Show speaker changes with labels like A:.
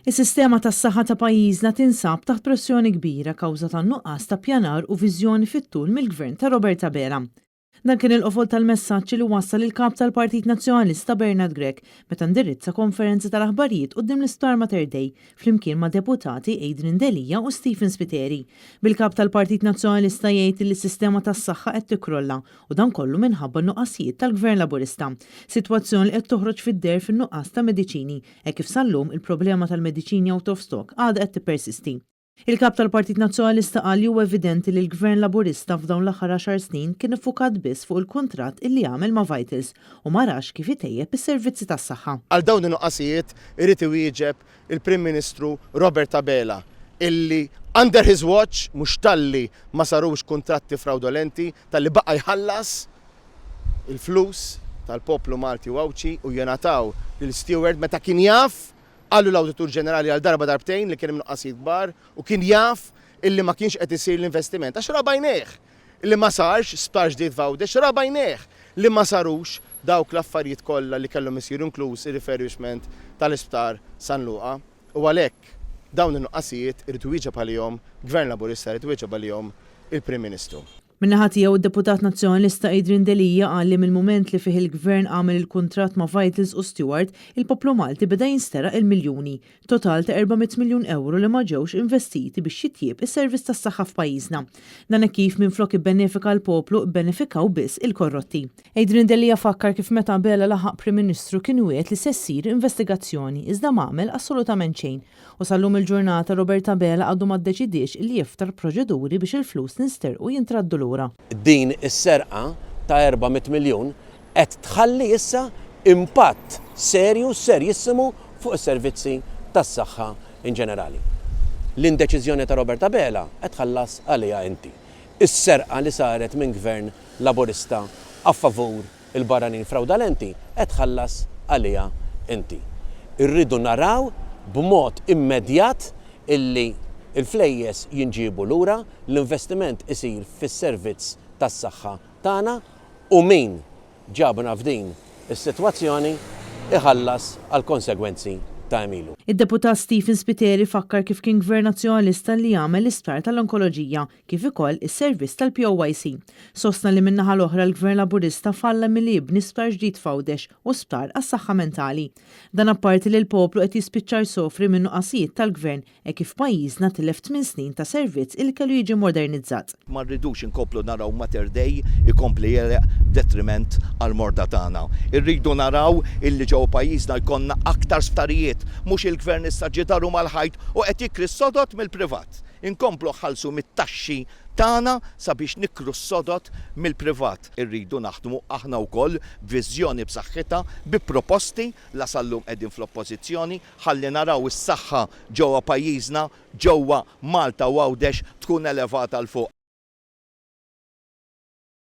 A: Is-sistema tas-saħħa ta' pajjiżna tinsab taħt pressjoni kbira kawża tan-nuqqas ta' ppjanar u viżjoni fit-tul mill-Gvern ta' Robert Abela. Dan kien il-qofol tal-messaġġ li wassal il-Kap tal-Partit Nazzjonalista Bernard Grech meta ndirizza konferenza tal-aħbarijiet quddiem l-Isptar Mater Dei flimkien mad-Deputati Adrian Delia u Stephen Spiteri. Bil-Kap tal-Partit Nazzjonalista jgħid li s-sistema tas-saħħa qed tikkrolla u dan kollu minħabba n-nuqqasijiet tal-Gvern Laburista. Sitwazzjoni li qed toħroġ fid-deher fin-nuqqas ta' mediċini hekk kif sal-lum il-problema tal-mediċini out of stock għadha qed tippersisti. Il-Kap tal-Partit Nazzjonalista qal li huwa evidenti li l-Gvern Laburista f'dawn l-aħħar għaxar snin kien iffukat biss fuq il-kuntratt illi għamel ma' Vitals u ma rax kif itejjeb is-servizzi tas-saħħa.
B: Għal dawn in-nuqqasijiet irid iwieġeb il-Prim Ministru Robert Abela illi under his watch mhux talli ma sarux kuntratti frawdolenti talli baqa' jħallas il-flus tal-poplu Malti u Għawdxi u jingħataw lil Steward meta kien jaf Qallu l-Awditur Ġenerali għal darba darbtejn li kien hemm nuqqasijiet kbar u kien jaf illi ma kienx qed isir l-investiment għax ra b'għajnejh li ma sarx sptar ġdid f'Għawdex, ra b'għajnejh li ma sarux dawk l-affarijiet kollha li kellhom isiru inkluż ir-refurbishment tal-isptar San Luqa u għalhekk dawn in-nuqqasijiet irid iwieġeb għalihom Gvern Laburista jrid iwieġeb għalihom il-Prim Ministru.
A: Min-naħa tiegħu d-Deputat Nazzjonalista Adrian Delia qal li mill-mument li fih il-Gvern għamel il-kuntratt ma' Vitals u Steward, il-poplu Malti beda jinsteraq il-miljuni, total ta' 400 miljun ewro li ma ġewx investiti biex jitjieb is-servizz tas-saħħa f'pajjiżna. Dan hekk kif minflok ibbenefika l-poplu bbenefikaw biss il-korrotti. Adrian Delia fakkar kif meta Abela laħaq Prim Ministru kien wiegħed li se ssir investigazzjoni iżda m'għamel assolutament xejn. U sal-lum il-ġurnata Robert Abela għadu ma ddeċidiex li jiftar proċeduri biex il-flus li nsterqu jintraddu lura.
C: Din is-serqa ta' 400 miljun qed tħalli issa impatt serju, serjissimu fuq is-servizzi tas-saħħa in ġenerali. L-indeċiżjoni ta' Robert Abela qed tħallas għaliha inti. Is-serqa li saret minn Gvern Laburista a favur il-barranin frawdalenti qed tħallas għaliha inti. Irridu naraw b'mod immedjat illi l-flejjes jinġiebu lura, l-investiment isir fis-servizz tas-saħħa tagħna u min ġabna f'din is-sitwazzjoni iħallas għall-konsegwenzi ta' għemilu.
A: Id-Deputat Stephen Spiteri fakkar kif kien Gvern Nazzjonalista li għamel l-Isptar tal-Onkoloġija kif ukoll is-servizz tal-POYC. Sostna li min-naħa l-oħra l-Gvern Laburista falla milli jibni sptar ġdid f'Għawdex u sptar għas-saħħa mentali. Dan apparti li l-poplu qed jispiċċa jsofri min-nuqqasijiet tal-Gvern hekk kif pajjiżna tilef tminn snin ta' servizz illi kellu jiġi modernizzat.
D: Ma rridux inkomplu naraw Mater Dei ikompli jegħreq b'detriment għall-morda tagħna. Irridu naraw illi ġewwa pajjiżna jkollna aktar sptarijiet, mhux il-Gvern issa ġie daru mal-ħajt u qed jikri s-sodod mill-privat. Inkomplu nħallsu mit-taxxi tagħna sabiex nikru s-sodod mill-privat. Irridu naħdmu aħna wkoll b'viżjoni b'saħħitha, bi proposti, la sal-lum qegħdin fl-Oppożizzjoni, ħalli naraw is-saħħa ġewwa pajjiżna, ġewwa Malta u Għawdex tkun elevata 'l fuq.